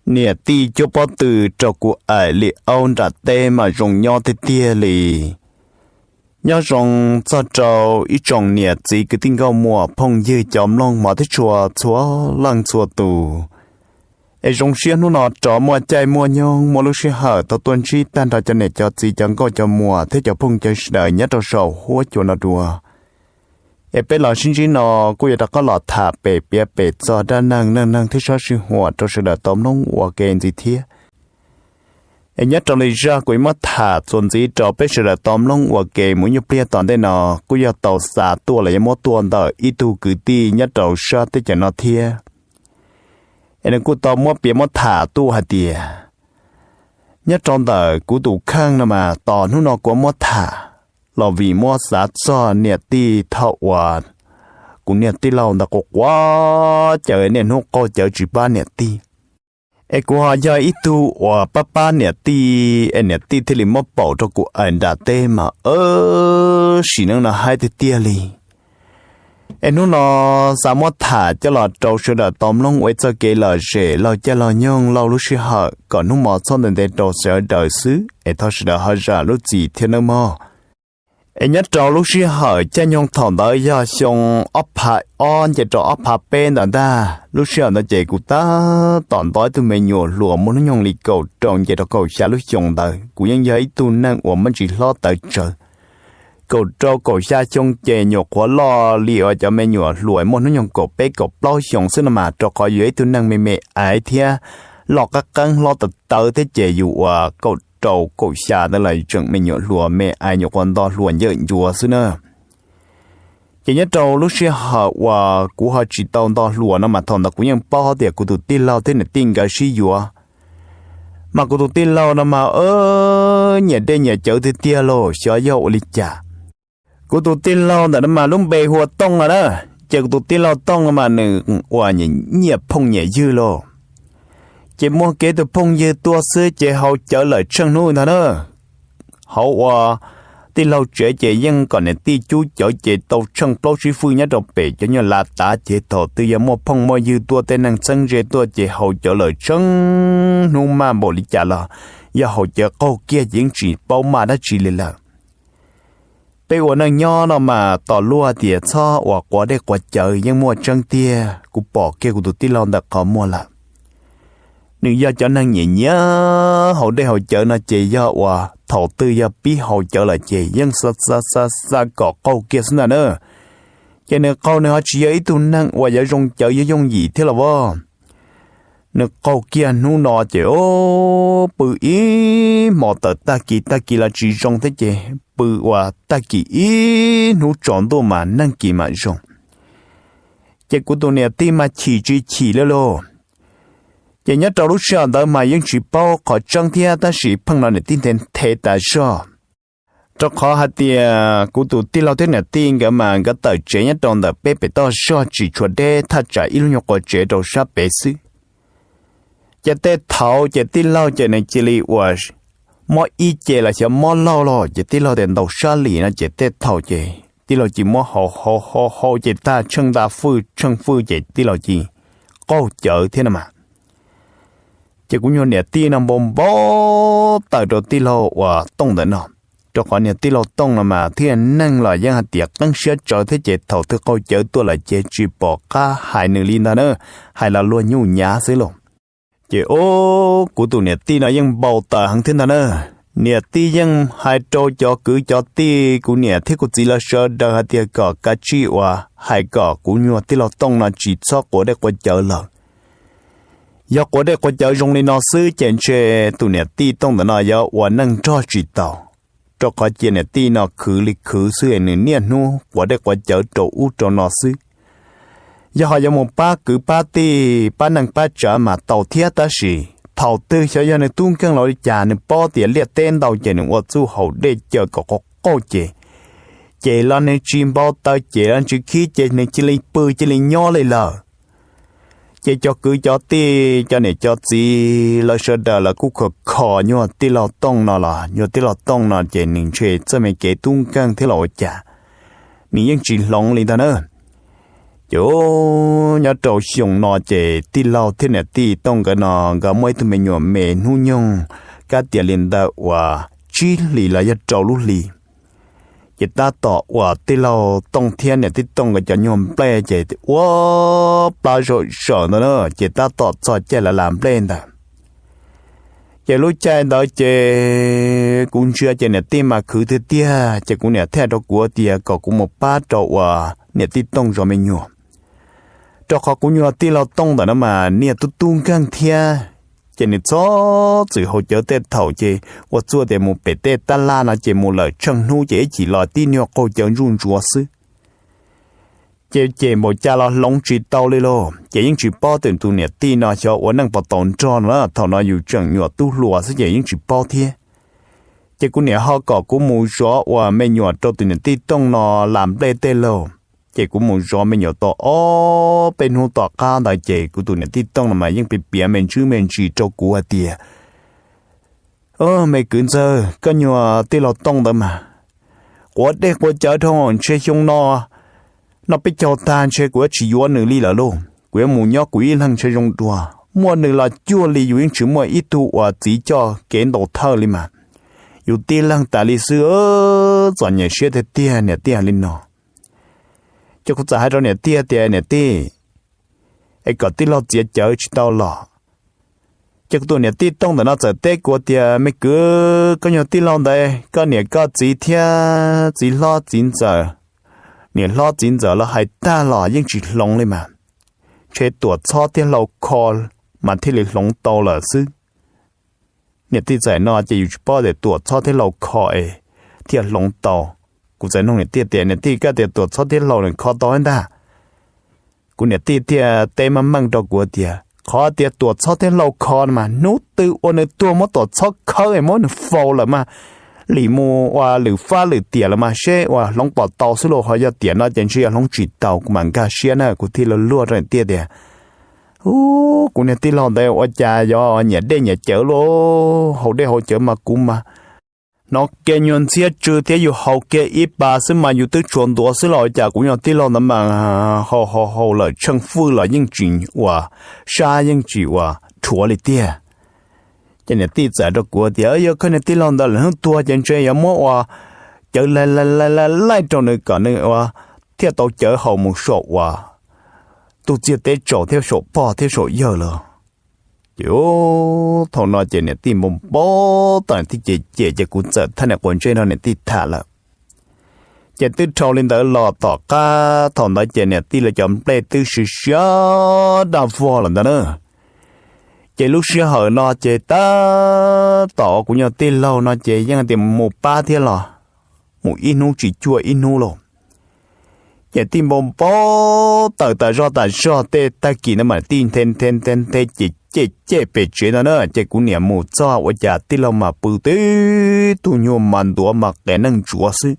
Niam tij cuab pob tw rau kuv aim li aub nram teb mas zoo nyob tiag tiag li. Nyob zoo txog rau ib tsoom niam txiv kwv tij nkauj muam phooj ywg cov mloog hmov thiab tshua txhua leej txhua tus. Es zoo siab hnub no rov muaj caij muaj nyoog muaj lub sij hawm tau tuaj ntsib tag nrho cov niam cov txiv cov nkauj cov muam thiab cov phooj ywg sawv daws nyob rau saum huab cua no dua. Es peb los sib ntsib no kuj yuav rov qab los tham pem piav pem txog dab neeg neej neeg thiab sab sij huam rau sawv daws tau mloog ua ke ntxiv thiab. Es nyob rau li zaj kuv yuav muab tham txuas ntxiv rau peb sawv daws tau mloog ua ke mus nyuj pliag tom ntej no, kuj yog tau xa tuaj los yog muab tuaj ntawm ib tug kwv tij nyob rau sab teb chaws no thiab. Es nws kuj tau muab piav muab tham tuaj hais tias, nyob rau ntawm kuv tus kheej no mas tos hnub no kuv muab tham los vim muab xav txog niam tij thaum uas kuv niag tij laug ntawd quav quav cawv niaj hnub qaug cawv tsis pab niam tij. Es kuv ho yog ib tug uas pab pab niam tij, es niam tij thiaj li muab paum rau kuv aim nram teb mas sim neej no haib tiag tiag li. Es hnub no xav muab tham coj los rau sawv daws tau mloog ua ib txoj kev lom zem laug caij laug nyoog laug lub sij hawm kom hnub hmo txhob ntev ntev rau sawv daws xwb, es thov sawv daws ho zam lub txim thiab nawb mog. Es nyob rau lub sij hawm caij nyoog thaum ntawd yog xyoo ob phav ob nce rau ob phav peb ntawd ntag, lub sij hawm ntawd ces kuv tab tom nto ib tug me nyuam hluas muaj hnub nyoog li kaum rau nce rau kaum xya lub xyoo ntawd, kuv yeej yog ib tug neeg uas muaj ntsis hlob tawv tsawv. Kaum rau kaum xya xyoo ces nyuam qhuav loj li uas cov me nyuam hluas muaj hnub nyoog kaum peb kaum plaub xyoo xwb no mas, rau qhov yus yog ib tug neeg me me aiv thiab loj qab qeeb hlob tawv tawv thiab ces yus uas kaum rau kaum xya ntawd los tseem me nyuam hluas me aiv nyuam qhuav nto hluas ncawm ncua xwb na. Ces nyob rau lub sij hawm uas kuv ho tsis tau nto hluas no mas thaum ntawd kuv yeej paub tias kuv tus tij laug thiab niam tij nkawd sib yuav. Mas kuv tus tij laug no mas nyiam dej nyiam cawv tiag tiag lauj, xyov yog ua li cas. Kuv tus tij laug ntawm no mas lub npe hu ua Tooj no na, ces kuv tus tij laug Tooj no mas nws ua nyiam phooj nyiam ywg lauj. Ces muaj kev tus phooj ywg tuaj xwb ces haus cawv lawm tsheej hnub ntag na. Hauv ua tij laug tsev ces yeej kom niam tij cub cawv ces tau tsheej plaub tsib fwj nyob rau pem cov nyuag lav tav ces thaum twg yog muaj phooj muaj ywg tuaj tej neeg txheeb ze tuaj ces haus cawv lawm tsheej hnub maj npaum li cas los yog haus cawv qaug kiag ces yeej tsis paub maj dab tsi li lawm. Peb ua neej nyob no mas tos luaj tias txhob uas quav dej quav cawv yeej muaj tseeb tiag, kuv pom kiag kuv tus tij laug ntawm qhov muag lawm. Nws yog cov neeg nyiam nyiam haus dej haus cawv no ces yog uas thaum twg yog pib haus cawv lawm ces yeej xa xa xa xa kom qaug kiag xwb ntag na. Ces nws qaug nws ho tsis yog ib tug neeg uas yuav zoo cawv yuav yooj yim thiab los as. Nws qaug kiag hnub no ces pw ib hmo tawm tag kis, tag kis los tsis zoo thiab ces pw uas tag kis ib hnub tsaus ntuj mas neeg kis mam zoo. Ces kuv tus niam tij mas chim tsis chim li lauj. Ces nyob rau lub sij hawm ntawd mas yeej tsis paub qhov tseeb thiab tab sis pheej hnov niam tij nthe nthe tas zog. Rau qhov hais tias kuv tus tij laug thiab niam tij nkawd mas nkawd tawm tsev nyob rau ntawm peb pem toj zog tsis tshua deb, thaj tsam ib lub nyuag quav tsev rau sab pem xwb. Ces tej thaum ces tij laug ces nws cia li uas mob ib ce los xyov mob laug los ces tij laug tias ntaus sab lim no ces tej thaum ces tij laug cia li muab haus haus haus haus ces tag tsheej nta fwj tsheej fwj ces tij laug cia li qaug cawv thiab no mas. Ces kuv nyuag niam tij no npau npau taws rau tij laug uas Tooj ntawm no, rau qhov niag tij laug Tooj no mas thiaj neeg los yeej hais tias qeeb siab tsawv thiab ces thaum twg qaug cawv tuaj lawm ces tsis pom qab hais nws li ntag na, hais los luag nyuj nyav xwb lauj. Ces o, kuv tus niam tij no yeej npau taws heev thiab ntag na. Niam tij yeej hais rau cov kwv cov tij, kuv niam thiab kuv txiv lawv sawv daws hais tias kom kav tsij uas hais kom kuv nyuag tij laug Tooj no tsis txhob quav dej quav cawv lawm. Yog quav dej quav cawv zoo li no xwb ces ntshe tus niam tij Tooj ntawm no yuav ua neej nrog tsis tau, rau qhov cia niam tij no khwv li khwv xwb, nws niaj hnub quav dej quav cawv rau ub rau no xwb. Yog ho yuav mus pab kwv pab tij pab neej pab tsav mas tau thiab tab sis thaum twg xyov yog nws tub nkeeg los li cas nws paub tias liaj teb ntau ces nws ua txuj haus dej cawv kom qaug qaug ces, ces los nws tsis npau taws ces los tsis khib ces nws cia li pw cia li nyob li lawm. Ces cov kwv cov tij cov niam cov txiv lawv sawv daws lawv kuj kho kho nyuag tij laug Tooj no los nyuag tij laug Tooj no ces nws ntshe txoj me kev tub nkeeg thiab los ua cas, nws yeej tsis hloov li ntag na. Ces nyob rau xyoo no ces tij laug thiab niam tij Tooj nkawd no nkawd muaj ib tug me nyuam me hnub nyoog kab tias li ntawm uas tsib hlis los yog rau lub hli. Ces tab tom uas tij laug Tooj thiab niam tij Tooj nkawd cov nyuag nplej ces ua plab zom zaws ntawd na, ces tab tom txog caij lawv las nplej ntawd. Ces lub caij ntawd ces kuv ntsia ces niam tij mas khwv tiag tiag, ces kuv niam thiaj rau kuv tias kom kuv mus pab rau uas niam tij Tooj zov me nyuam. Rau qhov kuv nyuag tij laug Tooj ntawm no mas niag tub tub nkeeg thiab, ces nws txhob txwm haus cawv tej thaum ces ua txuj tias mus pem tej tab laj no ces mus lawm tsheej hnub ces ib chim los tib nyuag qaug cawv ntsuj ntsuav xwb. Ces ces npaum cas los hloov tsis tau li lauj, ces yeej tsis paub tias tus niam tij no xyov ua neej puas tau nrog no na, thaum no yus tseem nyuam tub hluas xwb ces yeej tsis paub thiab. Ces kuv niam ho kom kuv mus zov uas me nyuam rau tus niam tij Tooj no las nplej tej lauj. Ces kuv mus zov me nyuam tau ob peb hnub tom qab ntawd ces kuv tus niam tij Tooj no mas yeej piav piav me ntsis me ntsis rau kuv hais tias, me kwv ntxawg, koj nyuag tij laug Tooj ntawd mas quav dej quav cawv dhau, ntshe xyoo no noj peb caug tag ntshe kuv yuav tsis yuav nws li lawm lauj, kuv yuav mus nyob kuv ib leeg ntshe zoo dua. Muaj nws los cuag li yus yeej tsis muaj ib tug uas txiv coj kev ntaus thawj li mas, yus tib leeg tas li xwb. Txom nyem siab tiag tiag, niam tij hais li no. Ces kuv txawm hais rau niam tij tias, niam tij, es kom tij laug txiav cawv tsis tau los? Ces kuv tus niam tij Tooj ntawm no txawm teb kuv tias, me kwv, koj nyuag tij laug ntawd koj niam koj txiv thiab txiv hlob txiv ntxawm, niam hlob txiv ntxawm los hais tag los yeej tsis hloov li mas, ntshe tuam txhob thiab hlau kho mas thiaj li hloov tau lawm xwb. Niam tij txawm no ces yus tsis paub tias tuam txhob thiab hlau kho es thiaj hloov tau. Kuv txawm nug niam tij tias, niam tij, koj tias tuam txhob thiab hlau nws kho tau ntag? Kuv niam tij thiaj teb meej meej rau kuv tias, qhov tias tuam txhob thiab hlau kho no mas hnub twg uas nws tuag muab tuam txhob khawb es muab nws faus lawm mas, lim mus ua lwm fab lwm tiam lawm mas seb uas hloov puas tau xwb lauj, ho yog tiam no ces ntshe yuav hloov tsis tau. Kuv mam nkag siab na, kuv thiaj li luag rau niam tij tias, u, kuv niag tij laug ntawd ua cas yuav nyiam dej nyiam cawv lauj, haus dej haus cawv mas kuv mas hnov kiag nyuag ntxhiab tsw thiab yus haus kiag ib pas xwb mas yus twb tshuav ntuav xwb los ua cas kuv nyuag tij laug ntawd mas haus haus haus lawm tsheej fwj los yeej tsis ua, sab yeej tsis ua rhuav li tiag. Ces niam tij txawm rau kuv tias, yog koj niag tij laug ntawd lawm hnub tuag ces ntshe yuav muab ua cawv laij laij laij rau nws kom nws ua thiaj tau cawv haus mus saum uas ntuj txiag teb tsaus thiab saum pog thiab saum yawg lawm. Ces thaum no ces niam tij npau npau taws, niam tij cem cem ces kuv txawm thaj niam quav ntsej nrog niam tij tham lawm. Ces twb dhau li ntawd los tom qab thaum ntawd ces niam tij lawv cov nplej twb siav siav daj vog lawm ntawd na. Ces lub sij hawm no ces tab tom kuv nyuag tij laug no ces yeej tias mus pab thiab los mus ib hnub tsis cuag ib hnub lauj. Ces tij npau npau taws tas zog tas zog tej tag kis ntawd mas tij nthe nthe nthe nthe ces cem cem pem tsev ntawd na. Ces kuv niam mus txog ua cas tij laug mas pw tib tug nyuag mas ntuav mas qias neej ntsuav xwb.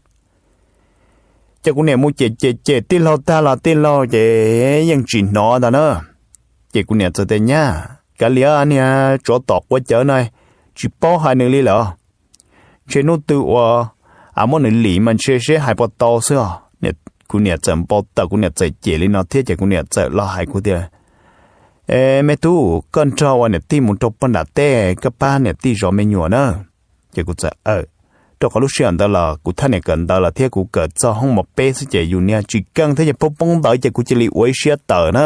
Ces kuv niam mus cem cem cem tij laug tag los tij laug ces yeej tsis hnov ntag na. Ces kuv niam txawm tias, nyab, kav liam, niag tsov tom quav cawv no tsis paub hais nws li lawm. Ntshe hnub twg uas a muab nws lim mas ntshe seb hais puas tau xwb os. Kuv niam txawm npau taws, kuv niam txawm cem li no thiab ces kuv niam txawm los hais kuv tias, e, me tub, koj nrog ua niam tij mus rau pog nram teb, koj pab niam tij zov me nyuam na. Ces kuv txawm, rau qhov lub sij hawm ntawd los kuv thaj niam kawm ntawv lawm thiab kuv kawm txog hoob mos peb xwb ces yus niag tsis keej thiab ces poob poob ntawv ces kuv cia li ua ib siab tawm na.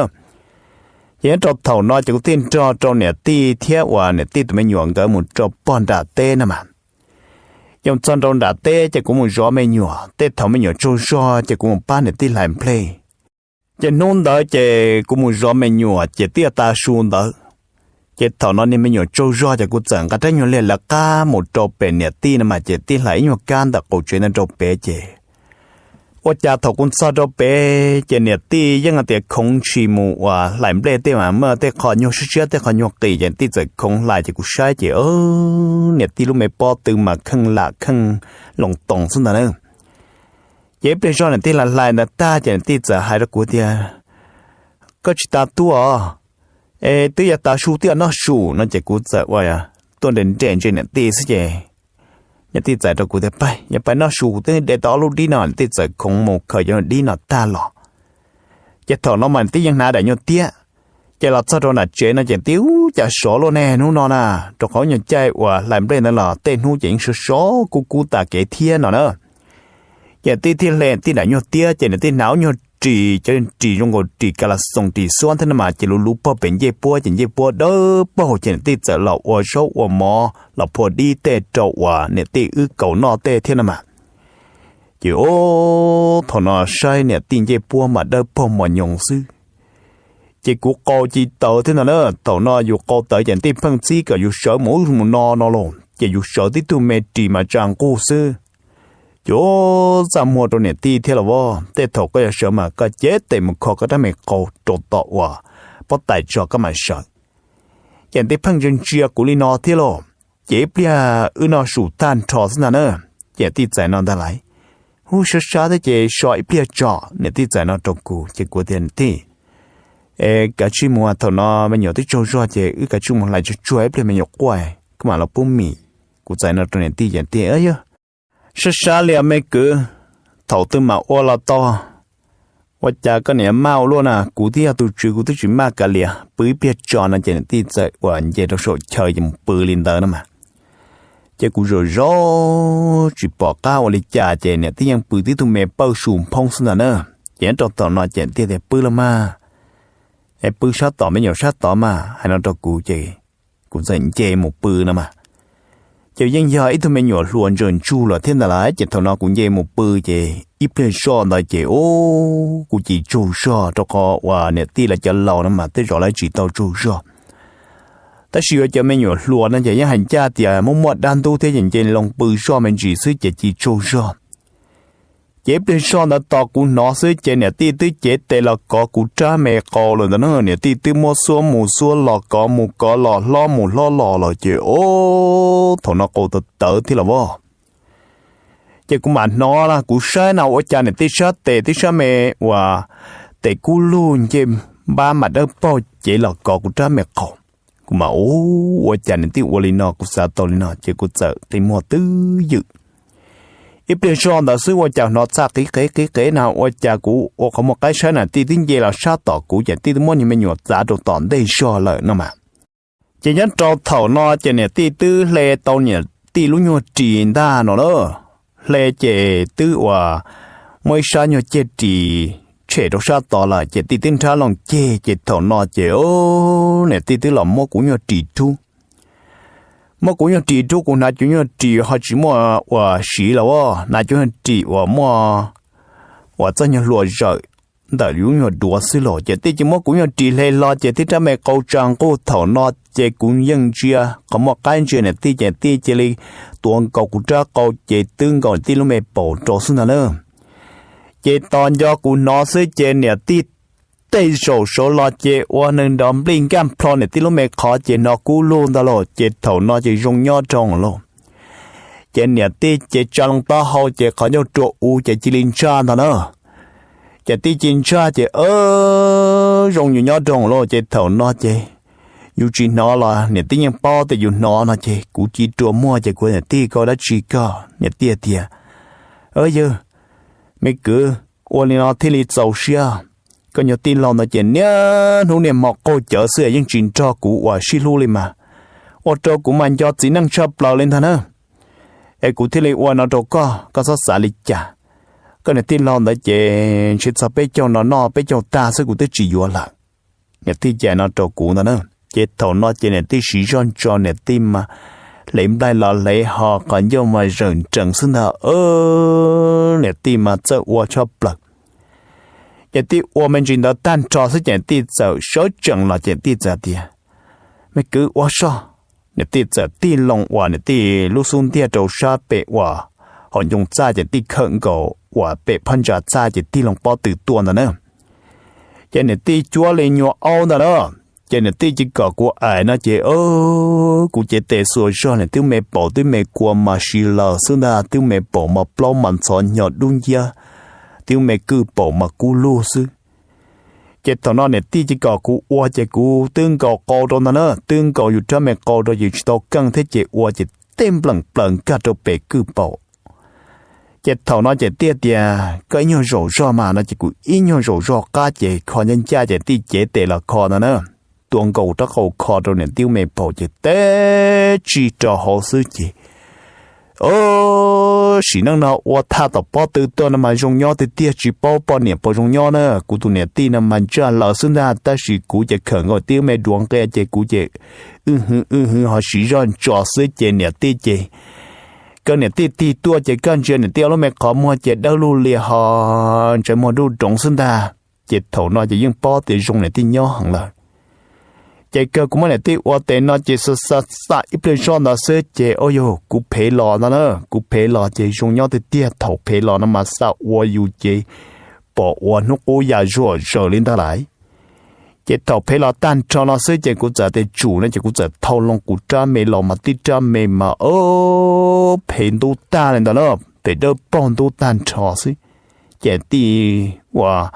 Ces nyob rau thaum no ces kuv thiaj nrog rau niam tij thiab uas niam tij tus me nyuam nkawd mus rau pog nram teb no mas. Ces mus txog rau nram teb ces kuv mus zov me nyuam, tej thaum me nyuam tsaug zog ces kuv mus pab niam tij hlais nplej. Ces hnub ntawd ces kuv mus zov me nyuam ces twb yuav tav su ntawd. Ces thaum no niag me nyuam tsaug zog ces kuv txawm nqa rab nyuag liag lawv qab mus rau pem niam tij no mas ces tij hlais ib nyuag kab ntawm qaum tsev ntawd rau pem ces ua cas thaum kuv txog rau pem ces niam tij yeej tias khoov ntshis mus uas hlais nplej tej mas muaj tej qho nyuag siab siab tej qho nyuag qis ces tij txawm khoov hlais ces kuv saib ces niam tij lub me pob tw mas kheej lam kheej loos toos xwb ntag na. Ces ib pliag zog niam tij hlais hlais ntawd tag ces niam tij txawm hais rau kuv tias, koj tsis tas tuaj os, es twb yuav tav su twb yuav noj su no ces kuv txawm ua tuaj nres nres ntsia niam tij xwb ces niam tij txawm rau kuv tias, pab, yuav pab noj su, twb de tau ob lub dib no. Niam tij txawm khoov mus khaws cov dib no tag los. Ces thaum no mas niam tij yeej hnav daim nyuag tiab, ces los txog rau nram tsev no ces niam tij ua cas sov luaj ne hnub no na, rau qhov nyuag caij uas hlais nplej ntawd los tej hnub ces yeej sov sov kub kub tas kev thiab no na. Ces niam tij thiaj hle niam tij daim nyuag tiab ces niam tij hnav ib nyuag ris, cov ris zoo nkaus ris kas las xoos ris xuab thiab no mas ces luv luv pog pem ncej puab ces ncej puab dawb paug ces niam tij txawm los ua zaub ua mov los phua dib tej rau uas niam tij wb kaus noj tej thiab no mas. Ces o, thaum no saib niam tij ncej puab mas dawb paug mos nyoos xwb. Ces kuv qau ci tawv thiab no na, thaum no yus qau tawv ces niam tij pheej txib kom yus sawv mus ub mus no no los ces yus sawv tib tug me ris mas tsa nquj xwb. Ces o, txaj muag rau niam tij thiab los vos, tej thaum koj yuav sawv mas koj cev tes mus kho koj rab me qau rau tom uas pob tais tso koj mam sawv. Ces niam tij pheej ntsia ntsia kuv li no thiab los, ces ib pliag wb noj su tag nrho xwb ntag na, ces niam tij txais no ntag lais. Hu sab sab thiab ces so ib pliag tso, niam tij txais no rau kuv ces kuv tias niam tij, es kav tsij mus, thaum no me nyuam twb tsaug zog ces wb kav tsij mus hlais tsuag tsuag ib pliag me nyuam quaj, koj mam los pub mis. Kuv txais no rau niam tij ces niam tij yog sab sab li me kwv, thaum twg mam ua los tau, ua cas koj niam maj ua luaj na, kuv twb yog tus tswv kuv twb tsis maj kav liam, pw ib pliag tso no ces niam tij txawm uas nce rau saum chaw ces mus pw li ntawd no mas. Ces kuv zam zam tsis pom qab ua li cas ces niam tij yeej pw tib tug me pawj su phoob xwb ntag na. Ces nyob rau thaum no ces niam tij tias pw los mas, es pw sab tom me nyuam sab tod mas, hais no rau kuv ces kuv txawm nce mus pw no mas. Ces yeej yog ib tug me nyuam hluas ntsaws ntsug lawm thiab ntag lauj, ces thaum no kuv nce mus pw ces ib pliag zoj ntawd ces o, kuv ci tsaug zog rau qhov uas niam tij lawv cov laus no mas tej zaum lawv tsis tau tsaug zog. Tab sis yuav cov me nyuam hluas no ces yeej hais ncaj tias muaj muaj dab ntub thiab ces nce loo pw zoj me ntsis xwb ces ci tsaug zog. Ces ib pliag zoj ntawd tos kuv hnov xwb ces niam tij twb cev tes los kov kuv rab me qau lawm ntag na, niam tij twb muab xuab mus xuab los kov mus kov los hlob mus hlob los lawm ces o, thaum no qau tawv tawv thiab los vos. Ces kuv mam hnov na, kuv saib na ua cas niam tij sab tes twb sab me uas tes kub lug ncej npab mas dawb paug cev los kov kuv rab me qau. Kuv mam u, ua cas niam tij ua li no, kuv xav tau li no ces kuv txawm qi muag twb ywm. Ib pliag zoj ntawd xwb ua cas hnov txhaj qiv qev qiv qev na, ua cas kuv ua qhov muag qaib saib niam tij twb nce los sab tom kuv ces niam tij twb muab niag me nyuam txav rau tom ntej zog lawm no mas. Ces nyob rau thaum no ces niam tij twb hle tau niam tij lub nyuag ris ntag no na, hle ces twb uas muaj ib sab nyuag ceg ris tshem rau sab tod lawm ces tij twb nrhab loo ceg ces thaum no ces niam tij twb los muab kuv nyuag ris rub. Muab kuv nyuag ris rub, kuv hnav cov nyuag ris ho tsis muaj uas siv los, hnav cov nyuag ris uas muaj uas txoj nyuag hlua zawm ntawm lub nyuag duav xwb los ces tij cia muab kuv nyuag ris hle hlo ces tib rab me qau tsa nquj. Thaum no ces kuv yeej ntsia qhov muag qaib ntsia niam tij ces tij cia li tuav nkaus kuv rab qau ces twb nkaus tij lub me paum rau xwb ntag na. Ces tos nco kuv hnov xwb ces niam tij tej zaum saud los ces ua nws nrov nplij nkaj nplho niam tij lub me qhov ces hnov kub lug ntag lauj. Ces thaum no ces zoo nyob rau lauj. Ces niam tij ces tsa loo taub hau ces qhov ncauj rua u ces cia li ntsaj ntag na. Ces tij cia li ntsaj ces zoo yus nyob rau lauj. Ces thaum no ces yus tsis hnov los niam tij yeej paub tias yus hnov no ces kuv ci rua muag ces kuv, niam tij, koj dab tsi koj? Niam tij tias, yawg, me kwv, ua li no thiaj li txaus siab. Koj nyuag tij laug ntawd ces niaj hnub niaj hmo qaug cawv xwb yeej tsis nrog kuv uas sib hlub li mas, ua rau kuv mas nco txiv neej tshaj plaws li ntag na. Es kuv thiaj li ua no rau koj, koj txhob xav li cas. Koj niag tij laug ntawd ces ntshe txog peb caug no noj peb caug tag xwb kuv twb tsis yuav lawm. Niam tij cais no rau kuv ntag na. Ces thaum no ces niam tij siv zog ntso niam tij mas hle nplaig los hle ho qhov ncauj mas zawm nrees xwb ntag. Niam tij mas txawj ua tshaj plaws. Ces tij ua me ntsis ntawd tag nrho xwb ces niam tij txawm sawv tsees los ces niam tij txawm tias, me kwv, ua soj. Niam tij txawm tig loo uas niam tij lub xub ntiag rau sab pem uas hauv ncoo txaj ces tij khawm nkaus uas pem phab ntsa txaj ces tig loo pob tw tuaj ntag na. Ces niam tij cuab li nyuag aub ntag na. Ces niam tij cia li kom kuv aim no ces kuv cev tes xuas zog niam tij me paum twb me kua mas si laws xwb ntag, twb me paum mas plaub mas ntxhov hnyo dub nciab, twb me kwj paum mas kub lug xwb. Ces thaum no niam tij cia li kom kuv ua ces kuv twb nkaus qau rau ntag na, twb nkaus yus rab me qau rau ces tsis tau keej thiab ces ua ces tej npleem plaws nkag rau pem kwj paum. Ces thaum no ces tij tias, koj ib nyuag zaum zog mas no ces kuv ib nyuag zaum zog qab ces kho ncaj ncaj ces tij cev tes los kho no na. Tua nkaus rab qau kho rau niam tij lub me paum ces tib tsig rau hauv xwb ces, o, sim neej no ua thaj tom pob tw tuaj no mas zoo nyob tiag tiag, tsis paub poj niam puas zoo nyob na. Kuv tus niam tij no mas ntsaj laws xwb ntag, tab sis kuv ces khawm nkaus tib lub me duav nqia ces kuv ces wb hwv wb hwv ho siv zog ntso xwb ces niam tij ces, koj niam tij tig tuaj ces koj ntsia niam tij ob lub me qhov muag ces dawb lug lias ho ntsej muag dub doov xwb ntag. Ces thaum no ces yeej paub tias zoo niam tij nyob heev lawm. Ces kawg kuv muab niam tij ua tes no ces xa xa xa ib pliag zoj ntawd xwb ces, o yog kuv phem los ntag na, kuv phem los ces zoo nyob tiag tiag, thaum phem los no mas xa ua yus ces pom ua hnub qub ya zuam zaws li ntag lais. Ces thaum phem los tag nrho no xwb ces kuv txawm tias tsum no ces kuv txawm thau loo kuv rab me los mas tib rab me mas, o, phem ntub tag li ntawd na, phem dawb paug ntub tag nrho xwb. Ces tij ua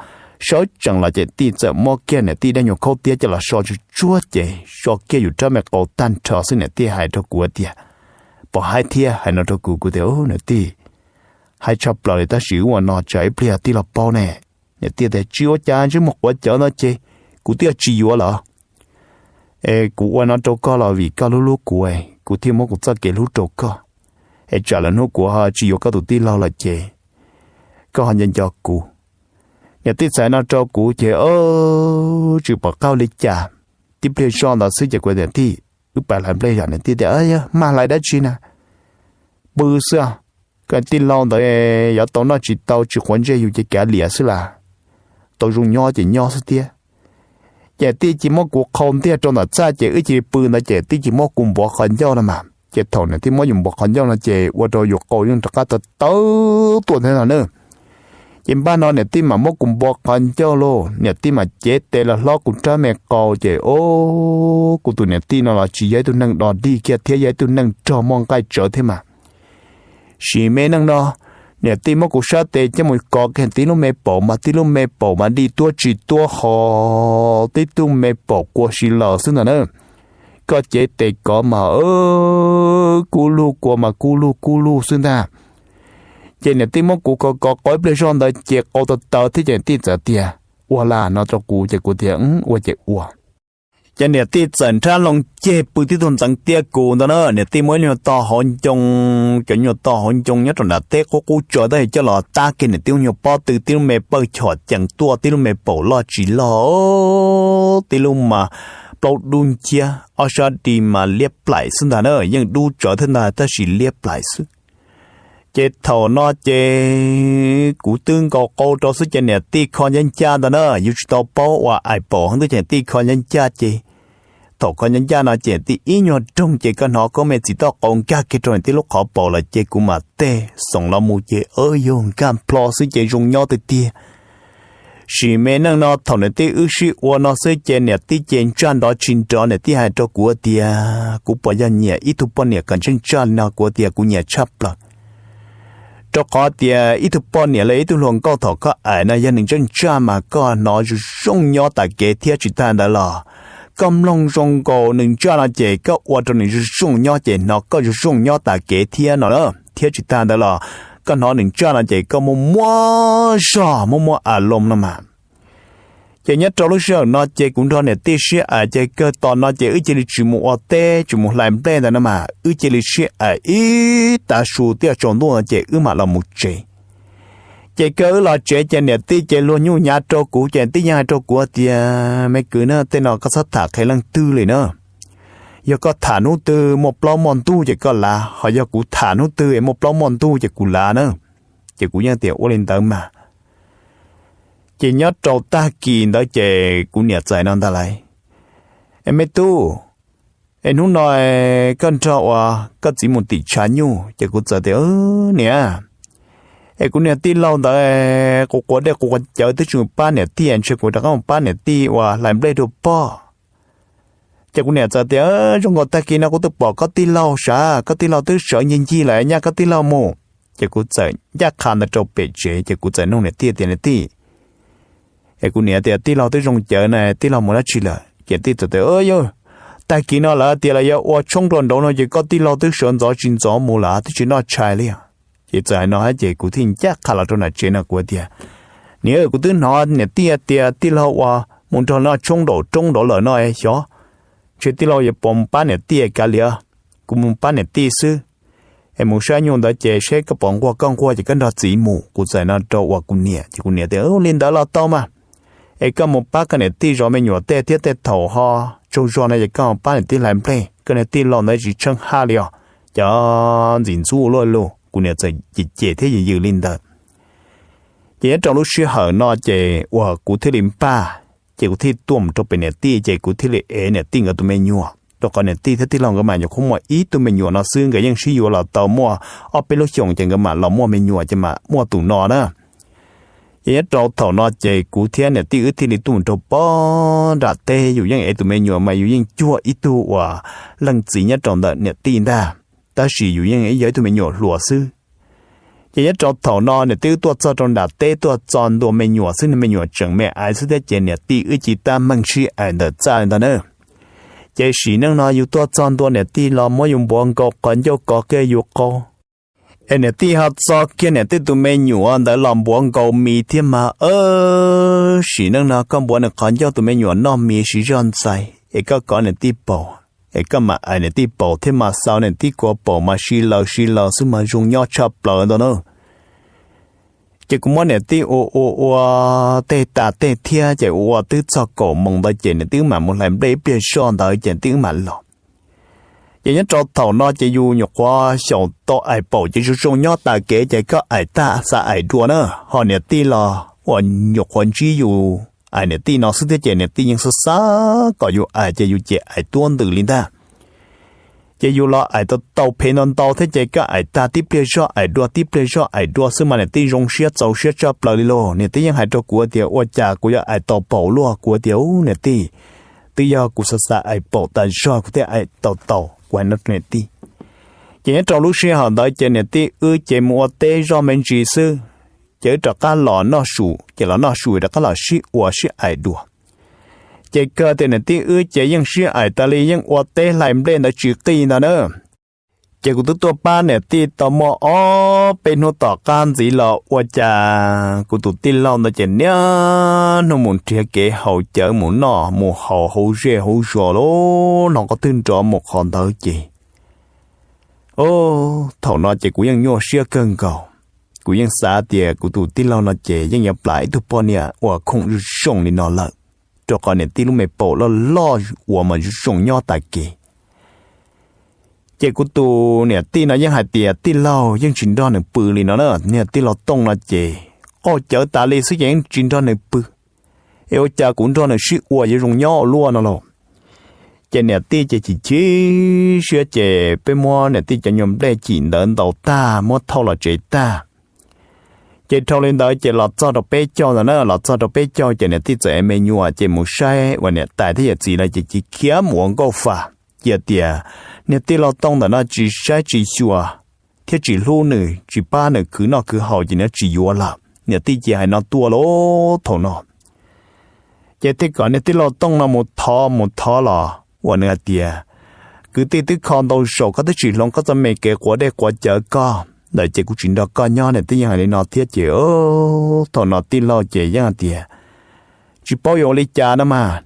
sawv tsees los ces tij txawm muab kiag niam tij dab nyuag khaub tiab coj los so tsuag tsuag ces so kiag yus rab me qau tag nrho xwb niam tij hais rau kuv tias, puas haib thiab? Hais no rau kuv, kuv tias, niam tij, haib tshaj plaws li tab sis wb ua no tsam ib pliag tij laug paub ne. Niam tij tias, tsis ua cas, ntsej muag quav cawv no ces kuv twb tsis yuav lawm. Es kuv ua no rau koj los vim koj hlub hlub kuv, kuv thiaj muab kuv txoj kev hlub rau koj. Es tsam lwm hnub kuv tsis yuav koj tus tij laug lawm ces koj ho nco nco kuv. Niam tij txhais no rau kuv ces tsis pom qab li cas. Tib pliag zoj ntawd xwb ces kuv tias, tij, wb pais hlais nplej yom. Niam tij tias, maj hlais dab tsi na, pw xwb, koj tij laug ntawd yuav tau noj tsis tau tsis quav ntsej yus ces kav liam xwb las, tau zoo nyob ces nyob xwb thiab. Ces tij cia muab kuv qhau ntiag rau ntawm txaj ces wb cia li pw ntawd ces tij cia muab kuv npuav qhov ncauj no mas ces thaum niam tij muab yus npuav qhov ncauj no ces ua rau yus qau yeej rov qab tawv tawv tuaj thiab no na. Ces npaj no niam tij mam muab kuv npuav qhov ncauj lauj, niam tij mam cev tes los hlob kuv rab me qau ces, o, kuv tus niam tij no los tsis yog ib tug neeg dog dig kiag thiab yog ib tug neeg rog muaj nqaij tsawv thiab mas. Sim me neej no, niam tij muab kuv sab tes coj mus kov kiag tib lub me paum mas tib lub me paum mas dig tuab tsis tuab ho tib tug me paum kua si laws xwb ntag na. Koj cev tes kov mas kub lug kua mas kub lug kub lug xwb ntag. Ces niam tij muab kuv kov kov qau ib pliag zoj ntawd ces qau tawv tawv thiab ces niam tij txawm tias, ua las no rau kuv ces kuv tias, ua ces ua. Ces niam tij txawm nrhab loo ceg pw tib tug ntxeev tiab kuv ntawd na. Niam tij muab ib nyuag tog hauv ncoo, cov nyuag tog hauv ncoo nyob rau nram teb qub qub tso tab sis coj los tab kiag niam tij lub nyuag pob tw tib lub me pawj chom cees tuaj tib lub me paum loj tsis loj, tib lub mas plaub dub nciab ob sab di mas liab plaim xwb ntag na, yeej dub tsawv thiab ntag tab sis liab plaim xwb. Ces thaum no ces kuv twb nkaus qau rau xwb ces niam tij kho ncaj ncaj ntawd na, yus tsis tau paub ua ais paum heev twb ces niam tij kho ncaj ncaj ces thaum kho ncaj ncaj no ces niam tij ib nyuag roog ces koj hnov koj me txiv toj qau nkag kiag rau niam tij lub qhov paum lawm ces kuv mam tej xoom los mus ces yog nkag plho xwb ces zoo nyob tiag tiag. Sim me neej no thaum niam tij wb sib ua no xwb ces niam tij ces ntsaj nrov tsis nrov, niam tij hais rau kuv tias kuv puas yog nyiam ib tug poj niam kom ntsaj ntsaj li no, kuv tias kuv nyiam tshaj plaws. Rau qhov tias ib tug poj niam los ib tug hluas nkauj thaum koj aim no yog nws ntsaj ntsaj mas koj hnov zoo zoo nyob tas kev thiab tsis tag ntawd los koj mloog zoo nkaus nws ntsaj no ces koj ua rau nws zoo zoo nyob ces hnov koj zoo zoo nyob tas kev thiab no na. Thiab tsis tag ntawd los koj hnov nws ntsaj no ces koj muaj muaj zog muaj muaj a loo no mas. Ces nyob rau lub sij hawm no ces kuv nrog niam tij sib aim ces kawg tom no ces wb cia li tsis mus ua teb tsis mus hlais nplej ntawd no mas wb cia li sib aim ib tav su twb tsaus ntuj ces wb mam los mus tsev. Ces kawg wb los tsev ces niam tij ces luag nyuj nyav rau kuv ces niam tij yeej hais rau kuv tias me kwv na, tej no koj txhob tham qhia leej twg li na. Yog koj tham hnub twg muaj plaub muaj ntug ces koj lav, ho yog kuv tham hnub twg es muaj plaub muaj ntug ces kuv lav na. Ces kuv yeej tias ua li ntawd mas. Ces nyob rau tag kis ntawd ces kuv niam txawm no ntag lauj, es me tub, es hnub no koj nrog ua koj txiv mus tim tshav nyuj? Ces kuv txawm tias niam, es kuv niag tij laug ntawd quav quav dej quav cawv twb tsis mus pab niam tij, ntshe kuv rov qab mus pab niam tij ua hlais nplej dua pog. Ces kuv niam txawm tias zoo nkaus tag kis no kuv twb pom koj tij laug sav, koj tij laug twb sawv ncig ncig lawm, nyaj koj tij laug mus. Ces kuv txawm ncaj qha ntawd rau pem tsev ces kuv txawm nug niam tij tias niam tij, es kuv niam tias tij laug twb zoo cawv na, tij laug mus dab tsi lawm? Ces tij txawm tias yog tag kis no lawv tias lawv yuav ua tshoob rau nraud no ces koj tij laug twb sawv ntxov tsis ntxov mus lawm twb tsis noj tshais li os. Ces txawm hais no ces kuv thiaj ncaj qha los rau nram tsev no kuv tias, Niam, kuv twb hnov niam tij tias tij laug uas mus nrog noj tshoob nraum roob nraud lawm no xyov, ntshe tij laug yuav pom mus pab niam tij kav liam, kuv mus pab niam tij xwb. Es mus saib nyuj ntawd ces seb koj pom nquag koj nquag ces koj nrog txiv mus. Kuv txawm no rau uas kuv niam ces kuv niam tias, Li ntawd los tau mas, es koj mus pab koj niam tij zov me nyuam tej thiab tej thaum ho tsaug zog no ces koj pab niam tij hlais nplej, koj niam tij laus ntawd tsis tsheej haj li os, cov ntxim ntxub luaj lug. Kuv niam txawm cem cem thiab yws yws li ntawd. Ces nyob rau lub sij hawm no ces uas kuv thiaj li npaj, ces kuv thiaj tuaj mus rau pem niam tij ces kuv thiaj li ev niam tij nkawd tus me nyuam, rau qhov niam tij thiab tij laug nkawd mas nyuam qhuav muaj ib tug me nyuam no xwb, nkawd yeej sib yuav los tau muaj ob peb lub xyoos ces nkawd mam los muaj me nyuam ces mam muaj tus no na. Ces nyob rau thaum no ces kuv thiab niam tij wb thiaj li tuaj mus rau pog nram teb, yus yeej ev tus me nyuam mas yus yeej cuag ib tug uas leej txiv nyob rau ntawm niam tij ntag, tab sis yus yeej yog ib tug me nyuam hluas xwb. Ces nyob rau thaum no niam tij wb tuaj txog rau nram teb tuaj txog ntua me nyuam xwb, me nyuam tseem me aiv xwb thiab ces niam tij wb cia li tab meeg sib aim ntawm txaj li ntag na. Ces sim neej no yus tuaj txog ntua niam tij los muab yus npuav nkaus qhov ncauj kov kiag yus qau, es niam tij ho txo kiag niam tij tus me nyuam ntawd los npuav nkaus mis thiab mas, sim neej no koj npuav nws qhov ncauj tus me nyuam noj mis siv zog ntxais es koj kov niam tij paum, es koj mam aim niam tij paum thiab mas xaus niam tij kua paum mas si laws si laws xwb mas zoo nyob tshaj plaws ntag na. Ces kuv muab niam tij ua ua ua tej tas tej thiab ces ua ua twb txog kaum moos ntawd ces niam tij wb mam mus hlais nplej ib pliag zoj ntawd ces niam tij wb mam los. Ces nyob rau thaum no ces yus nyuam qhuav xyaum tau aim paum ces zoo zoo nyob tas kev ces koj aim tag xav aim dua na, ho niam tij los uas nyuam qhuav ntsib yus aim niam tij no xwb thiab ces niam tij yeej xav xav kom yus aim ces yus ces aim tuab ntws li ntag. Ces yus los aim tau tau phem ntau ntau thiab ces koj aim tag tib pliag zoj aim dua tib pliag zoj aim dua xwb mas niam tij zoo siab txaus siab tshaj plaws li lauj. Niam tij yeej hais rau kuv tias ua cas kuv yuav aim tau paum luaj, kuv tias u niam tij, twb yog kuv xav xav aim paum tas zog kuv thiaj aim tau tau, kuv hais no rau niam tij. Ces nyob rau lub sij hawm ntawd ces niam tij wb ces mus ua teb zoj me ntsis xwb, ces wb rov qab los noj su ces los noj su rov qab los sib ua sib aim dua. Ces kawg tias niam tij wb ces yeej sib aim tas li yeej ua teb hlais nplej ntawd tsis qij ntag na. Ces kuv twb tuaj pab niam tij tau muaj ob peb hnub tom qab ntxiv los ua cas kuv tus tij laug ntawd ces niaj hnub mus nrhiav kev haus cawv mus noj mus haus hauv zej hauv zos lauj, hnov qhov twg nrov mus qhov ntawd ces, o, thaum no ces kuv yeej nyuaj siab kawg nkaus. Kuv yeej xav tias kuv tus tij laug no ces yeej yuav plam ib tug poj niam uas khoom zoo zoo li no lawm, rau qhov niam tij lub me paum loj loj uas mas zoo zoo nyob tas kev. Ces kuv tus niam tij no yeej hais tias tij laug yeej tsis nrog nws pw li no na, niag tij laug Tooj no ces qaug cawv tas li xwb ces yeej tsis nrog nws pw, es ua cas kuv nrog nws sib ua yuav zoo nyob ua luaj no lauj. Ces niam tij ces chim chim siab ces peb muab niam tij cov nyuag nplej cim ntawd ntaus tag muab thauj los tsev tag. Ces dhau li ntawd ces los txog rau peb caug ntawd na, los txog rau peb caug ces niam tij txawm ev me nyuam ces mus saib uas niam tais thiab yawm txiv lawv ces cia li khiav mus ua nkauj fa, cia tias niag tij laug Tooj ntawm no tsis saib tsis xyuas thiab tsis hlub nws tsis pab nws khwv noj khwv haus ces nws tsis yuav lawm. Niam tij cia li hais no tuaj lauj thaum no. Ces thiaj kom niag tij laug Tooj no mus thov mus thov los uas nws hais tias kwv tij twb kho ntau zaus koj twb tsis hloov koj txoj me kev quav dej quav cawv koj lawm ces kuv tsis nrog koj nyob. Niam tij yeej hais li no thiab ces thaum no tij laug ces yeej hais tias tsis paub yuav ua li cas no mas,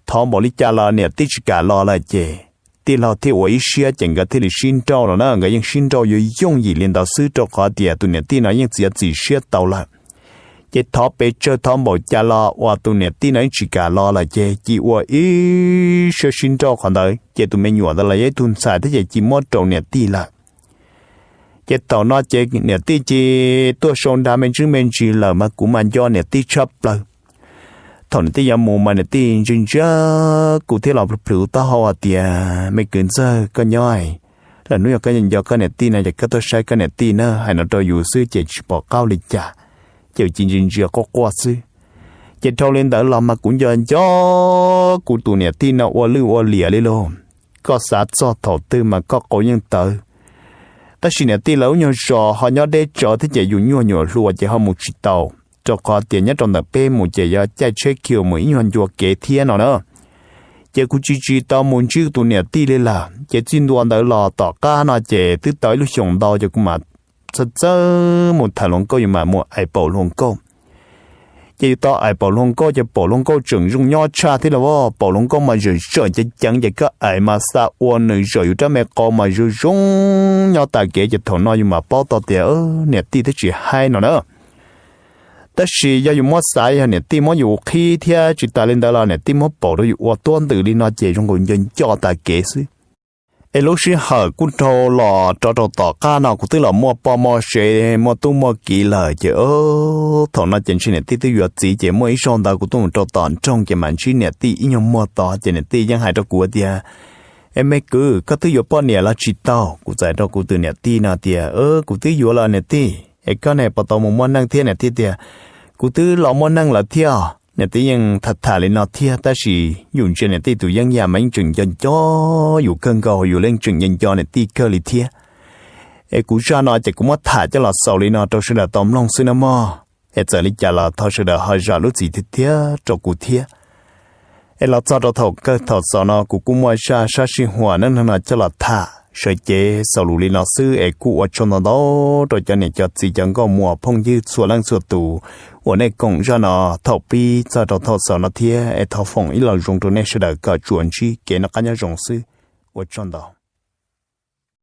thov npaum li cas los niam tij tsis kam los lawm ces tij laug thiaj ua ib siab ces nkawd thiaj li sib nrauj los na. Nkawd yeej sib nrauj yuav yooj yim li ntawd xwb rau qhov tias tus niam tij no yeej txiav txim siab tau lawm. Ces thov pes tsawg thov npaum cas los uas tus niam tij no yeej tsis kam los lawm ces cia ua ib siab sib nrauj qhov ntawd ces tus me nyuam ntawd los yog ib tug ntxhais thiab ces cia muab rau niam tij lawm. Ces thaum no ces niam tij cia tuaj sau nra me ntsis me ntsis lawm mas kuv mas nco niam tij tshaj plaws. Thaum niam tij yuav mus mas niam tij ntsia ntsia kuv thiab los plhws taub hau hais tias me kwv ntxawg koj nyob, lwm hnub yog koj nco koj niam tij no ces koj tuaj saib koj niam tij na, hais no rau yus xwb ces tsis pom qab ua li cas, ces cia ntsia ntsia quaj quaj xwb. Ces dhau li ntawd los mas kuv nco nco kuv tus niam tij no ua lwj ua liam li lauj. Koj xav txog thaum twg mas koj qau yeej tawv. Tab sis niam tij lawv lub nyuag zos ho nyob deb tsawv thiab ces yus nyuag nyuam hluas ces ho mus tsis tau, rau qhov tias nyob rau ntawm peb mus ces yog caij tsheb khiv mus ib nyuag ncua kev thiab no na. Ces kuv tsis tsis tau mus ntsib tus niam tij li lawm ces txij ntua ntawd los tom qab no ces twb tau ib lub xyoos ntau ces kuv mam txawj txawj mus tham hluas nkauj, yus mam mus ais paum hluas nkauj. Ces yus tau ais paum hluas nkauj ces paum hluas nkauj tseem zoo nyob tshaj thiab los as, paum hluas nkauj mas zawm zawm ceev ceev ces koj ais mas xa ua nws zawm yus rab me qau mas zoo zoo nyob tas kev. Ces thaum no yus mam paub tau tias niam tij twb tsis haib no na. Tab sis yog yus muab xav yog niam tij muab yus qhib thiab tsis tas li ntawd los niam tij muab paum rau yus ua tuab ntws li no ces zoo nkaus nco nco tas kev xwb. Es lub sij hawm kuj dhau los rov rau tom qab no kuv twb los muaj poj muaj sev muaj tub muaj kiv lawm ces thaum no ces ntshe niam tij twb yuav txiv ces muaj ib zaug ntawd kuv tuaj mus rau tom nroog ces mam ntsib niam tij ib nyuag muag tod ces niam tij yeej hais rau kuv tias, Es me kwv, koj twb yuav poj niam los tsis tau? Kuv txawm rau kuv tus niam tij no tias, Kuv twb yuav lawm niam tij. Es koj ne, puas tau mus muaj neej thiab? Niam tij tias, Kuv twb los muaj neej lawm thiab. Niam tij yeej tham tham li no thiab tab sis yus ntsia niam tij tus yeeb yam mas yeej tseem nco nco yus kawg nkaus, yus yeej tseem nco nco niam tij kawg li thiab. Es kuv zaj no ces kuv muab tham coj los xaus li no rau sawv daws tau mloog xwb nawb mog. Es txawm li cas los thov sawv daws ho zam lub txim thiab rau kuv thiab. Es los txog rau thaum kawg thaum xaus no kuv kuj muaj zaj sab sij huam neej neeg no coj los tham sawv cev xaus lus li no xwb es kuj ua tsaug ntau ntau rau cov niam cov txiv cov nkauj muam phooj ywg txhua leej txhua tus uas nej koom zaj no thaum pib txog rau thaum xaus no thiab es thov foom ib lo zoo rau nej sawv daws kom tsuas ntsib kev noj qab nyob zoo xwb. Ua tsaug ntau.